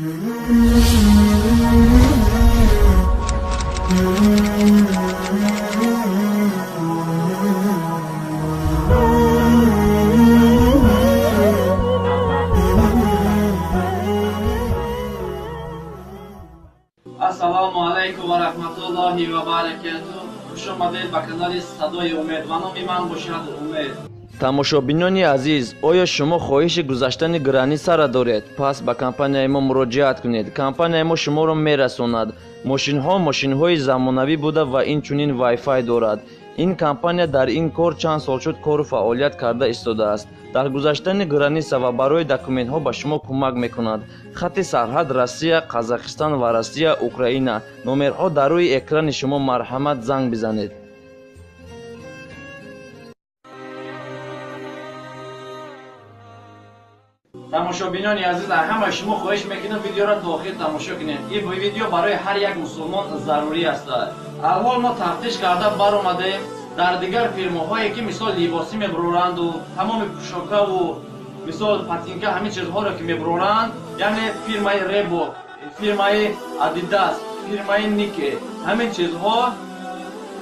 Ассалому алайкум ва раҳматуллоҳи ва баракатуҳ. Хуш омадед ба канали Садои Умед ва номи ман бошад Умед. Тамошобинони азиз, оё шумо хоҳиши гузаштани границаро доред? Пас ба компанияи мо муроҷиат кунед. Компанияи мо шуморо мерасонад. Мошинҳо мошинҳои замонавӣ буда ва инчунин Wi-Fi дорад. Ин компания дар ин кор чанд сол шуд кору фаъолият карда истодааст. Дар гузаштани граница ва барои документҳо ба шумо кӯмак мекунад. Хатти сарҳад Россия, Қазоқистон ва Россия, Украина. Номерҳо дар рӯи экрани шумо, марҳамат занг бизанед. Тамошобинони азиз, аз ҳамаи шумо хоҳиш мекунам видеоро то охир тамошо кунед. Ин видео барои ҳар як мусулмон зарурӣ аст. Аввал мо тафтиш карда баромадем дар дигар фирмаҳое ки мисол либосӣ мебуроранду тамоми пӯшокаву мисол патинка ҳамин чизҳоро ки мебуроранд, яъне фирмаи Reebok, фирмаи Adidas, фирмаи Nike, ҳамин чизҳо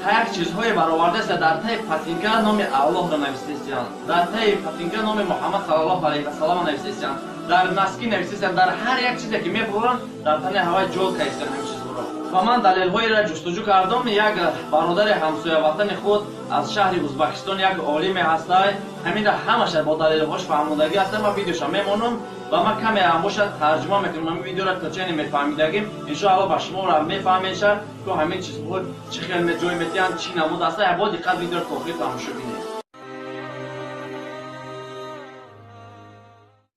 ҳар чизҳое баровардааст. Дар таи патинка номи Аллоҳро навистаистанд, дар таи патинка номи Муҳаммад саллаллоҳу алайҳи васаллам навистаистанд, дар наски навистаистанд, дар ҳар як чизе ки мебуроранд дар тани ҳавай ҷой карданд ҳамин чизҳоро. Ва ман далелҳоеро ҷустуҷӯ кардам. Як бародари ҳамсояватани худ аз шаҳри Ӯзбекистон як олиме ҳастай, ҳаминро ҳамаша бо далелҳош фаҳмондагӣ ҳастам. Ман видеоша мемонам ва ман каме ҳам бошад тарҷума мекунам ҳамин видеоро то чене мефаҳмидагим. Иншоалло ба шуморо мефаҳмеша ки ҳамин чизҳо чӣ хел ҷой метиҳанд, чӣ намуд аста. Бо диққат видеоро то охир тамошо кунед.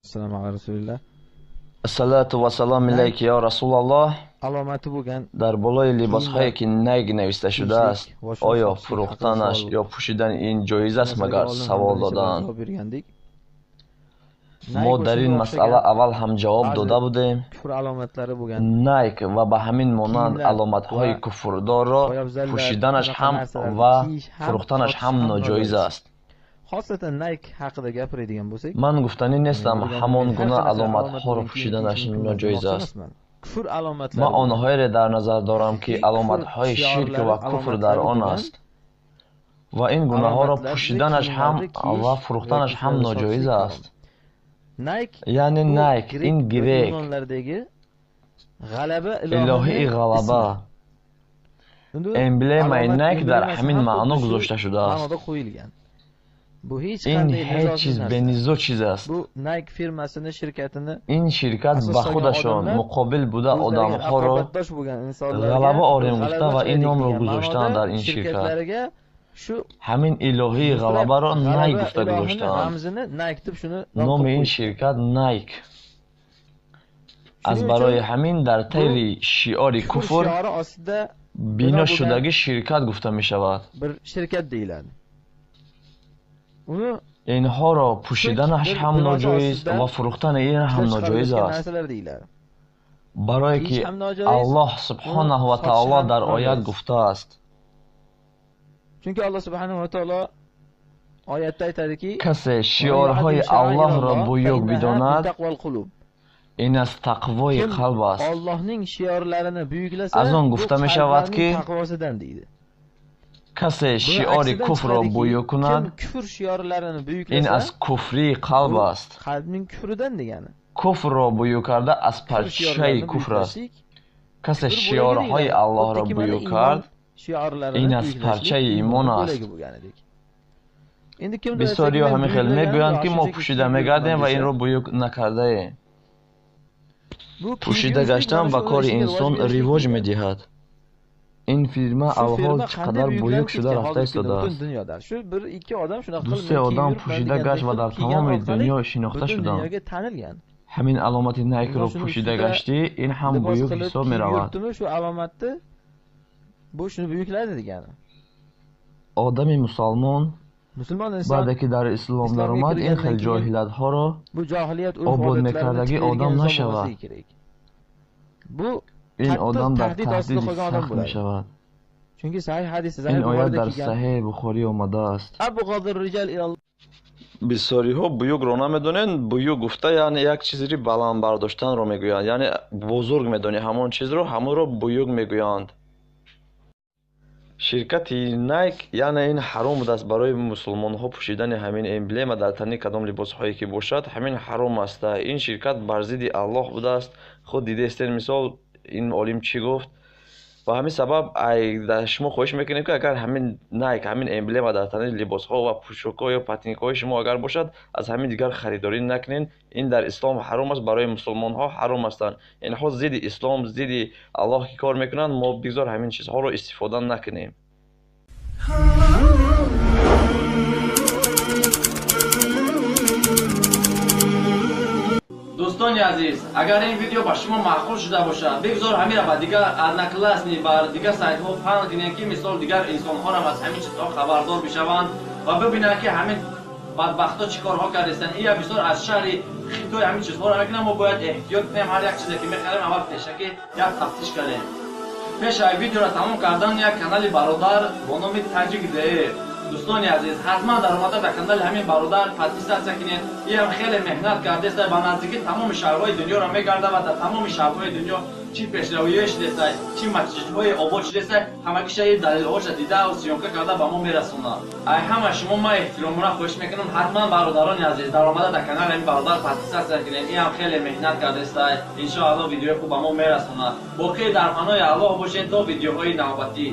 Ассалому ала расулilloh. Ассалату вассалам алайка ё Расулаллоҳ. Аломати bo'lgan дар болои либосҳое ки Nike нависта шудааст, оё фурӯхтанаш ё пӯшидани ин ҷоиз аст магар? Савол доданд. Мо дар ин масъала аввал ҳам ҷавоб дода будем. Nike ва ба ҳамин монанд аломатҳои куфрдорро пӯшиданаш ҳам ва фурӯхтанаш ҳам ноҷоиз аст. Xosatan Nike haqida gapiradigan bo'lsak, ман гуфтанӣ нестам ҳамон гуна аломатҳоро пӯшиданаш ноҷоиз аст. Kufr alomatlari. Ман онҳоеро дар назар дорам ки аломатҳои ширк ва куфр дар он аст ва ин гунаҳоро пӯшиданаш ҳам ва фурӯхтанаш ҳам ноҷоиз аст. Яъне Nike ин грек илоҳии ғалаба. Эмблемаи Nike дар ҳамин маъно гузошта шудааст. Ин ҳеҷ чиз бенизо чиз аст. Ин ширкат ба худашон муқобил буда одамҳоро ғалаба орем гуфта ва ин номро гузоштаанд дар ин ширкат. Ҳамин илоҳии ғалабаро Nike гуфта гузоштаанд. Номи ин ширкат Nike. Аз барои ҳамин дар тайри шиори куфр бино шудаги ширкат гуфта мешавад. Инҳоро пӯшиданаш ҳам ноҷоиз ва фурӯхтани ин ҳам ноҷоиз аст, барое ки Аллоҳ субҳонаҳу ва таоло дар оят гуфтааст: касе шиорҳои Аллоҳро буюк бидонад, ин аз тақвои қалб аст. Аз он гуфта мешавад ки касе шиори куфрро буюк кунад, ин аз куфрии қалб аст. Куфрро буюк карда аз парчаи куфр аст. Касе шиорҳои Аллоҳро буюк кард, ин аз парчаи имон аст. Бисёриҳо ҳамин хел мегӯянд ки мо пӯшида мегардем ва инро буюк накардаем. Пӯшида гаштан ба кори инсон ривоҷ медиҳад. Ин фирма алҳол чӣ қадар буюк шуда рафта истодааст. Ду-се одам пӯшида гашт ва дар тамоми дунё шинохта шуданд. Ҳамин аломати Nike-ро пӯшида гаштӣ, ин ҳам буюк ҳисоб меравад. Одами мусалмон баъде ки дар ислом даромад, ин хел ҷоҳилиятҳоро обод мекардагӣ одам нашавад. Ин одам дар таҳдиди сахт мешавад. Ин оят дар Саҳеҳи Бухорӣ омадааст. Бисёриҳо буюкро намедонанд. Буюк гуфта яъне як чизри баланд бардоштанро мегӯянд, яъне бузург медонӣ ҳамон чизро, ҳамонро буюк мегӯянд. Ширкати Nike, яъне ин ҳаром будааст барои мусулмонҳо пӯшидани ҳамин эмблема дар тани кадом либосҳое ки бошад, ҳамин ҳаром аст. Ин ширкат бар зидди Аллоҳ будааст. Худ дидестен, мисол ин олим чӣ гуфт. Ба ҳамин сабаб шумо хоҳиш мекунем, ки агар ҳамин Nike, ҳамин эмблема дар тани либосҳо ва пӯшокҳо ё патинкҳои шумо агар бошад, аз ҳамин дигар харидорӣ накунед. Ин дар ислом ҳаром аст, барои мусулмонҳо ҳаром ҳастанд. Инҳо зидди ислом, зидди Аллоҳ ки кор мекунанд, мо бигзор ҳамин чизҳоро истифода накунем. Дӯстони азиз, агар ин видео ба шумо маъқул шуда бошад, бигзор ҳамира ба дигар Одноклассники, ба дигар сайтҳо паҳн кунед, ки мисол дигар инсонҳоам аз ҳамин чизҳо хабардор бишаванд ва бибинанд, ки ҳамин бадбахтҳо чӣ корҳо кардастанд. Ия бисёр аз шаҳри Хитой ҳамин чизҳоро мекунанд. Мо бояд эҳтиёт кунем, ҳар як чизе ки мехарем, аввал пешакӣ як тафтиш кунем. Пеш аз видеоро тамом кардан як канали бародар бо номи Таҷик ДФ. Дӯстони азиз, ҳатман даромада ба канали ҳамин бародар подписаться кунед. Иам хеле меҳнат кардеста, ба наздикӣ тамоми шаҳрҳои дунёро мегарда ва дар тамоми шаҳрҳои дунё чӣ пешравиҳое шудеста, чӣ масҷидҳои обод шудеста, ҳамагиша и далелҳоша дида съёмка карда ба мо мерасонад. Ай ҳама шумо ман эҳтиромона хоҳиш мекунам, ҳатман бародарони азиз, даромада дар канали ҳамин бародар подписаться кунед. Иам хеле меҳнат кардеста, иншоалло видеои хуб ба мо мерасонад. Боқӣ дар паноҳи Аллоҳ бошед то видеоҳои навбатӣ.